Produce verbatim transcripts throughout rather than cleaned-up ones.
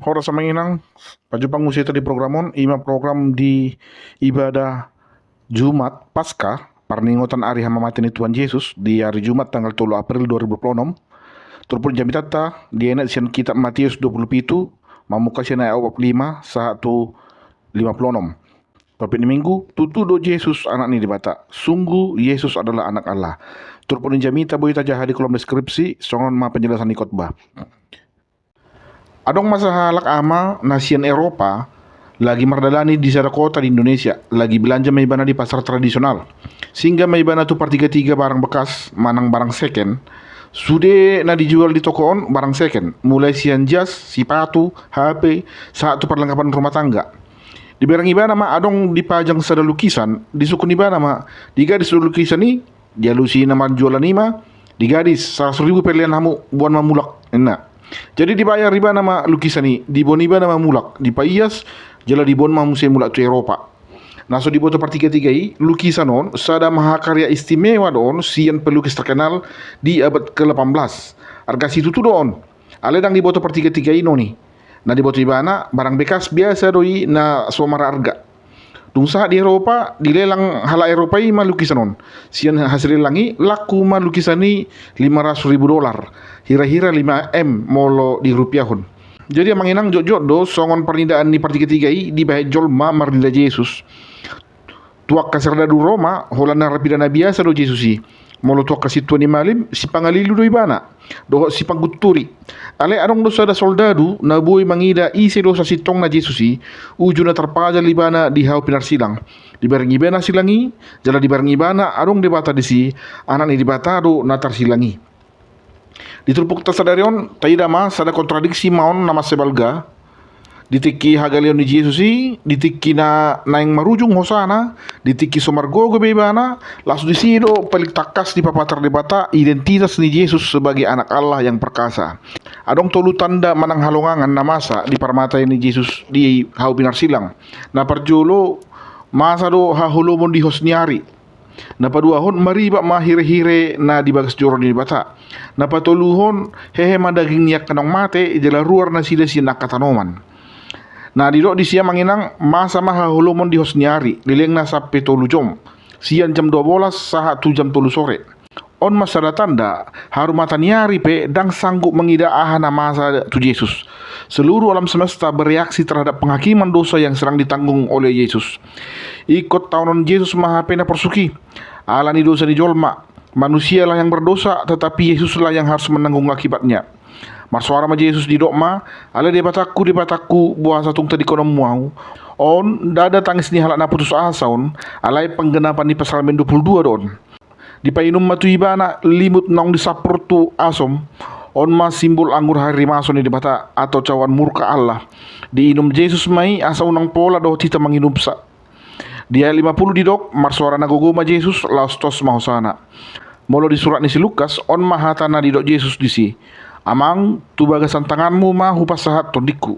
Horas amang inang, pajumpang muse hita di program on, ima program di ibadah Jumat Paskah, parningotan ari hamamate ni Tuhan Jesus di ari Jumat tanggal tolu April dua ribu dua puluh enam. Turpuk ni jamitanta dienet sian kitab Matius dua puluh pitu, mamungka sian ayat opat puluh lima sahat tu lima puluh enam. Topik ni minggu, tutu do Jesus Anak ni Debata. Sungguh Yesus adalah Anak Allah. Turpuk ni jamita boi tajaha di kolom deskripsi, songon on ma penjelasan ni khotbah. Adong ma sahalak ama na sian Eropa, lagi mardalani di sada kota di Indonesia, lagi belanja ma ibana di pasar tradisional. Singgah ma ibana tu partiga-tiga barang bekas, manang barang second. Sude na dijual di toko on barang second, mulai sian jas, sipatu, H P, sahat tu perlengkapan rumah tangga. Dibereng ibana ma adong dipajang sada lukisan, disungkun ibana ma, di gadis do lukisan i, dialusi na manjualan i ma, di gadis, saratus ribu pelean hamu, boan ma mulak, ninna. Jadi dibayar ibana ma lukisan i, diboan ibana ma mulak, dipaias, jala diboan ma muse mulak tu Eropa. Na so diboto partiga-tiga i, lukisan on, sada mahakarya istimewa do on, sian pelukis terkenal di abad ke delapan belas. Arga situtu do on. Alai ndang diboto partiga-tiga i noni. Na diboto ibana, barang bekas biasa do i na so mararga. Dung sahat di Eropa, dilelang halak Eropa i ma lukisan on. Sian hasil lelang i, laku ma lukisan i lima ratus ribu dolar. Hira-hira lima M molo dirupiahon. Jadi amang inang, jotjot do, songon parnidaan ni partiga-tiga i, dibahen jolma marnida Jesus. Tu angka sardadu Roma, holan narapidana biasa do Jesus i. Molo tu angka sintua ni malim, sipangalilu do ibana, dohot sipanggunturi. Alai adong do sada soldadu, na boi mangida ise do sasintongna Jesus i, uju na tarpajal ibana di hau pinarsilang. Dibereng ibana silang i, jala dibereng ibana adong Debata disi, Anak ni Debata do na tarsilang i. Di turpukta sadari on, taida ma sada kontradiksi ma on na mansai balga. Di tingki hagaleon ni Jesus i, di tingki na naeng marujung hosana, di tingki so margogo be ibana, laos disi do paling tangkas dipapatar Debata identitas ni Jesus sebagai Anak Allah yang perkasa. Adong tolu tanda manang halongangan na masa diparmatai ni Jesus di hau pinarsilang. Na parjolo, masa do haholomon di hos ni ari. Na paduahon, maribak ma hirehire na di bagas joro ni Debata. Na patoluhon, hehe ma daging ni angka naung mate, jala ruar nasida sian angka tanoman. Na didok disi amang inang, masa ma haholomon di hos ni ari, lelengna sampe tolu jom, sian jam dua bolas sahat tu jam tolu sore. On ma sada tanda, haru mata ni ari pe ndang sanggup mangida aha na masa tu Jesus. Seluruh alam semesta bereaksi terhadap penghakiman dosa yang sedang ditanggung oleh Yesus. Ingkon taonon Jesus ma hape na porsuk i. Ala ni dosa ni jolma, manusialah yang berdosa, tetapi Yesuslah yang harus menanggung akibatnya. Marsoara ma Jesus, didok ma, ale Debatangku, Debatangku, boasa tung tadingkononmu ahu? On ndada tangis ni halak na putus asa on, alai penggenapan ni Psalmen dua puluh dua do on. Dipainum ma tu ibana limut naung disampur tu asom, on ma simbol anggur harimaso ni Debata atau cawan murka Allah. Diinum Jesus ma i asa unang pola dohot hita manginumsa. Di ayat lima puluh didok, marsoara na gogo ma Jesus, laos tos ma hosana. Molo di surat ni si Lukas, on ma hata na didok Jesus disi, Amang, tu bagasan tanganmu ma hupasahat tondingku.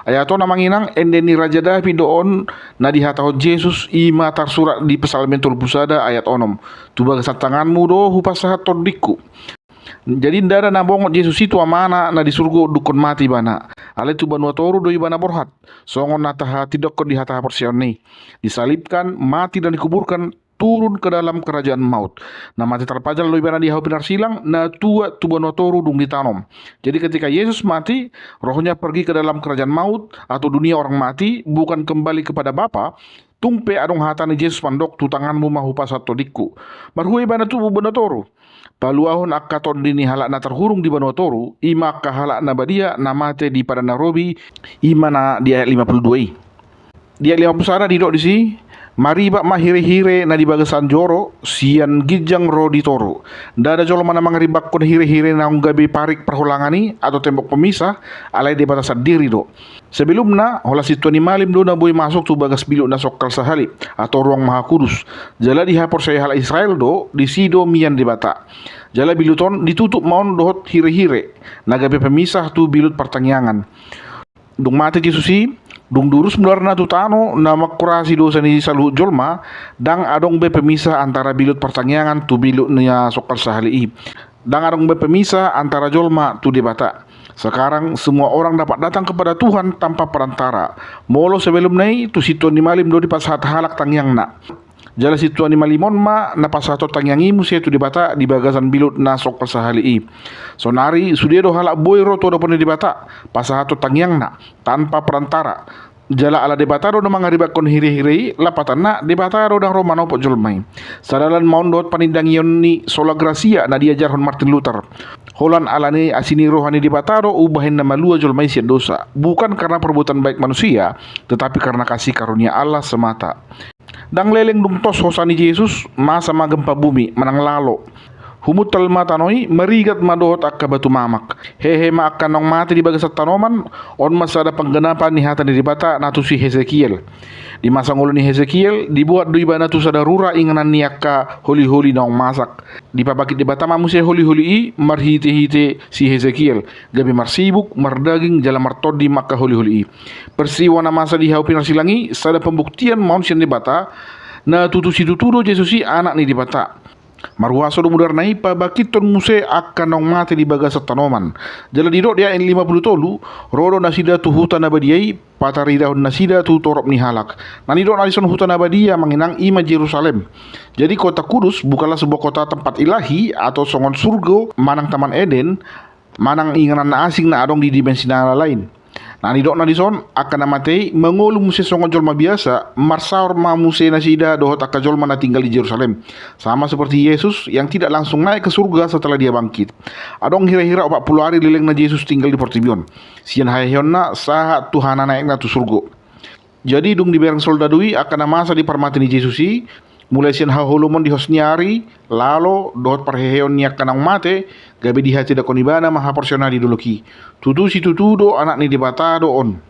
Ayat on amang inang, ende ni Raja David do on na dihatahon Jesus, i ma tarsurat di Psalmen tolu pulu sada ayat onom, tu bagasan tanganmu do hupasahat tondingku. Jadi ndada na bongot Jesus i tu Amana na di surgo dungkon mate ibana. Alai tu banua toru do ibana borhat. Songon na tahatindanghon di hata haporseaon i. Disalibkan, mati dan dikuburkan, turun ke dalam kerajaan maut. Na mate tarpajal do ibana di hau pinarsilang, na tuat tu banua toru dung ditanom. Jadi ketika Yesus mati, rohnya pergi ke dalam kerajaan maut atau dunia orang mati, bukan kembali kepada Bapa, tung pe adong hata ni Jesus mandok tu tanganmu ma hupasahat tondingku. Marhua ibana tu banua toru. Paluahon angka tondi ni halak na tarhurung di banua toru, i ma angka halak na badia na mate di padan na robi, i ma na di ayat lima puluh dua i. Di ayat lima puluh sada didok disi, maribak ma hirehire na di bagasan joro, sian ginjang ro di toru. Ndada jolma na mangaribakhon hirehire naung gabe parik parholangan i, atau tembok pemisah, alai Debata sandiri do. Sebelumna, holan sintua ni malim do na boi masuk tu bagas bilut na songkal sahali, atau ruang mahakudus. Jala dihaporseai halak Israel do, disi do mian Debata. Jala bilut on ditutup ma on dohot hirehire, na gabe pemisah tu bilut partangiangan. Dung mate Jesus i, dung durus mularna tu tano na mangkurasi dosa ni saluhut jolma, ndang adong be pemisah antara bilut partangiangan tu bilut na songkal sahali i. Ndang adong be pemisah antara jolma tu Debata. Sekarang semua orang dapat datang kepada Tuhan tanpa perantara. Molo sebelumna i tu sintua ni malim do dipasahat halak tangiangna. Jala sintua ni malim on ma na pasahathon tangiang i muse tu Debata di bagasan bilut na songkal sahali i. Sonari sude do halak boi ro tu adopan ni Debata pasahathon tangiangna tanpa perantara. Jala ala Debata do na mangaribakkon hirehire i, lapatanna Debata do ndang ro manopot jolma i. Sadalan ma on dohot panindangion ni sola gratia na diajarhon Martin Luther. Holan ala ni asi ni roha ni Debata do umbahen na malua jolma i sian dosa, bukan karena perbuatan baik manusia, tetapi karena kasih karunia Allah semata. Ndang leleng dung tos hosa ni Jesus, masa ma gempa bumi manang lalo. Humuntal ma tano i, marigat ma dohot angka batu mamak. Hehe ma angka naung mate di bagasan tanoman. On ma sada panggenapan ni hata ni Debata na tu si Hesekiel. Di masa ngolu ni Hesekiel, dibuat do ibana tu sada rura inganan ni angka holiholi naung masak. Dipabangkit Debata ma muse holiholi i marhitehite si Hesekiel, gabe marsibuk, mardaging jala martondi ma angka holiholi i. Peristiwa na masa di hau pinarsilang i sada pembuktian ma on sian Debata na tutu situtu do Jesus i Anak ni Debata. Marhuaso do mudarna i pabangkithon muse angka naung mate di bagasan tanoman. Jala didok di ayat lima pulu tolu, ro do nasida tu huta na badia i, pataridahon nasida tu torop ni halak. Na nidokna dison huta na badia, amang inang, i ma Jerusalem. Jadi kota kudus bukanlah sebuah kota tempat ilahi atau songon surgo manang taman Eden, manang inganan na asing na adong di dimensi na lain. Na nidokna dison, angka na mate i mangolu muse songon jolma biasa, marsaor ma muse nasida dohot angka jolma na tinggal di Jerusalem. Sama seperti Yesus yang tidak langsung naik ke surga setelah Dia bangkit. Adong hira-hira opat pulu ari lelengna Jesus tinggal di portibi on, sian haheheonna sahat tu hanaekna tu surgo. Jadi dung dibereng soldadu i angka na masa di parmate ni Jesus i, mulai sian haholomon di hos ni ari, lalo, dohot parheheon ni angka naung mate, gabe dihatindangkon ibana ma haporseaonna di dolok i. Tutu situtu do Anak ni Debata do on.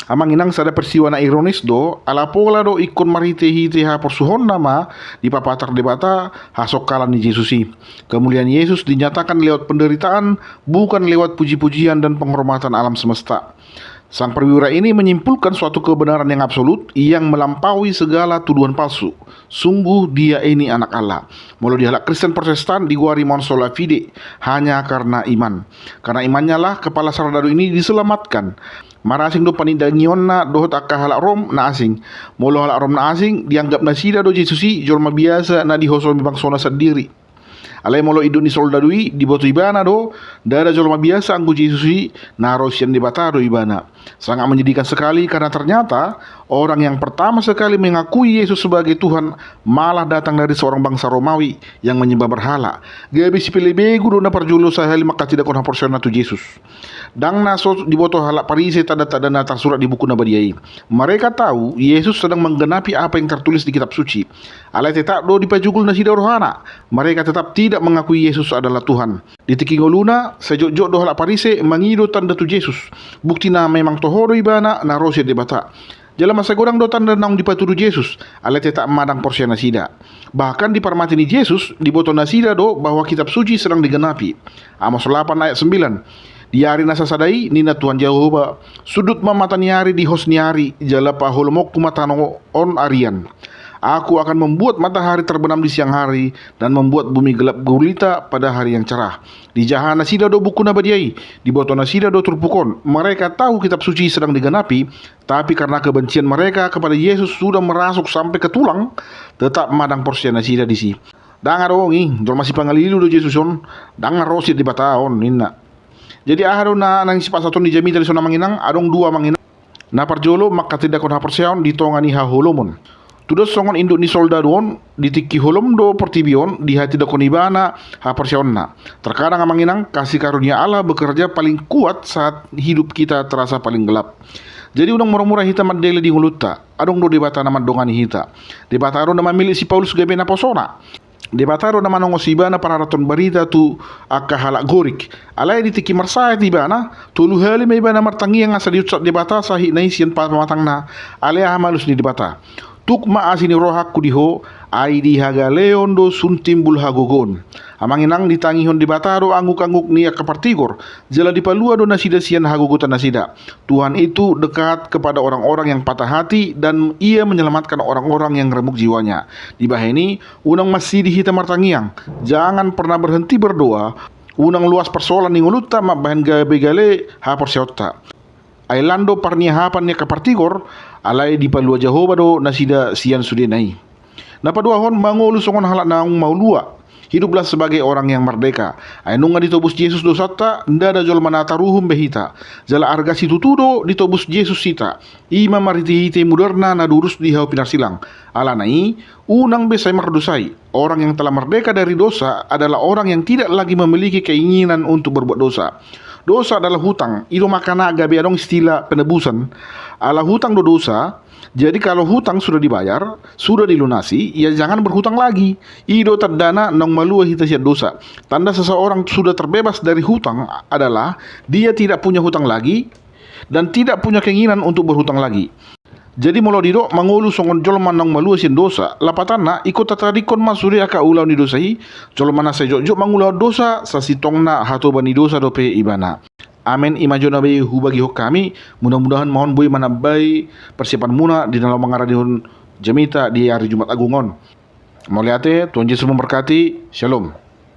Amang inang, sada peristiwa na ironis do, ala pola do ingkon marhitehite haporsuhonna ma dipapatar Debata hasongkalan ni Jesus i. Kemuliaan Yesus dinyatakan lewat penderitaan, bukan lewat puji-pujian dan penghormatan alam semesta. Sang perwira ini menyimpulkan suatu kebenaran yang absolut yang melampaui segala tuduhan palsu. Sungguh Dia ini Anak Allah. Molo di halak Kristen Protestan digoari ma on sola fide, hanya karena iman. Karena imannya lah kepala sardadu ini diselamatkan. Marasing do panindangionna dohot angka halak Rom na asing. Molo halak Rom na asing, dianggap nasida do Jesus i jolma biasa na dihosomi bangsona sandiri. Alai molo induk ni soldadu i, diboto ibana do, ndada jolma biasa anggo Jesus i, na ro sian Debata do ibana. Sangat menyedihkan sekali karena ternyata orang yang pertama sekali mengakui Yesus sebagai Tuhan malah datang dari seorang bangsa Romawi yang menyembah berhala. Gabe sipelebegu do na parjolo sahali mangkatindangkon haporseaonna tu Jesus. Ndang na so diboto halak Parise tanda-tanda na tarsurat di buku na badia i. Mereka tahu Yesus sedang menggenapi apa yang tertulis di Kitab Suci. Alai tetap do dipajugul nasida rohana. Mereka tetap tidak mengakui Yesus adalah Tuhan. Di tingki ngoluna, sai jotjot do halak Parise mangido tanda tu Jesus. Bukti na memang toho do ibana na ro sian Debata. Jala mansai godang do tanda naung dipatudu Jesus, alai tetap ma ndang porsea nasida. Bahkan di parmate ni Jesus, diboto nasida do bahwa Kitab Suci sedang digenapi. Amos lapan ayat sembilan. Di ari na sasada i, ninna Tuhan Jahowa, sundut ma mata ni ari di hos ni ari, jala paholomonku ma tano on arian. Aku akan membuat matahari terbenam di siang hari dan membuat bumi gelap gulita pada hari yang cerah. Dijaha nasida do buku na badia i, diboto nasida do turpuk on. Mereka tahu Kitab Suci sedang digenapi, tapi karena kebencian mereka kepada Yesus sudah merasuk sampai ke tulang, tetap ma ndang porsea nasida disi. Ndang adong i, jolma sipangalilu do Jesus on, ndang na ro sian Debata on, ninna. Jadi aha do na naeng sipasahaton ni jamita dison, amang inang? Adong dua, amang inang. Na parjolo, mangkatindangkon haporseaon di tonga ni haholomon. Tudos songon induk ni soldadu on, di tingki holom do portibi on, dihatindangkon ibana haporseaonna. Terkadang, amang inang, kasih karunia Allah bekerja paling kuat saat hidup kita terasa paling gelap. Jadi unang mura-mura hita mandele di ngolunta. Adong do Debata na mandongani hita. Debata do na mamillit si Paulus gabe naposona. Debata do na manongosi ibana pararathon barita tu angka halak Gorik. Alai di tingki marsahat ibana, tolu hali ma ibana martangiang asa diunsat Debata sahitna i sian pamatangna. Alai aha ma alus ni Debata? Tuk ma asi ni rohangku di Ho, ai di hagaleon do sun timbul hagogoon. Amang inang, ditangihon Debata do angguk-angguk ni angka partigor, jala dipalua do nasida sian hagogotan nasida. Tuhan itu dekat kepada orang-orang yang patah hati dan Ia menyelamatkan orang-orang yang remuk jiwanya. Dibahen i, unang mansidi hita martangiang, jangan pernah berhenti berdoa, Unang luas parsoalan ni ngolunta mambahen gabe gale haporseaonta. Ai lan do parniahapan ni angka partigor, alai dipalua Jahowa do nasida sian sudena i. Na paduahon, mangolu songon halak naung malua. Hiduplah sebagai orang yang merdeka. Ai nunga ditobus Jesus dosanta, ndada jolma na taruhum be hita. Jala arga situtu do ditobus Jesus hita. I ma marhitehite mudar na durus di hau pinarsilang. Alana i, unang be sai mardosai. Orang yang telah merdeka dari dosa adalah orang yang tidak lagi memiliki keinginan untuk berbuat dosa. Dosa adalah hutang. I do makana gabe adong istilah penebusan. Ala hutang do dosa. Jadi kalau hutang sudah dibayar, sudah dilunasi, ya jangan berhutang lagi. I do tandana naung malua hita sian dosa. Tanda seseorang sudah terbebas dari hutang adalah dia tidak punya hutang lagi dan tidak punya keinginan untuk berhutang lagi. Jadi molo didok mangolu songon jolma naung malua sian dosa, lapatanna ingkon tatadingkon ma sude angka ulaon ni dosa i. Jolma na sai jotjot mangulahon dosa, sasintongna hatoban ni dosa dope ibana. Amen. I ma jo na boi hubagihon hami. Mudah-mudahan ma on boi manambai parsiapanmuna di na laho mangaradihon jamita di ari Jumat Agung on. Mauliate, Tuhan Jesus memberkati. Shalom.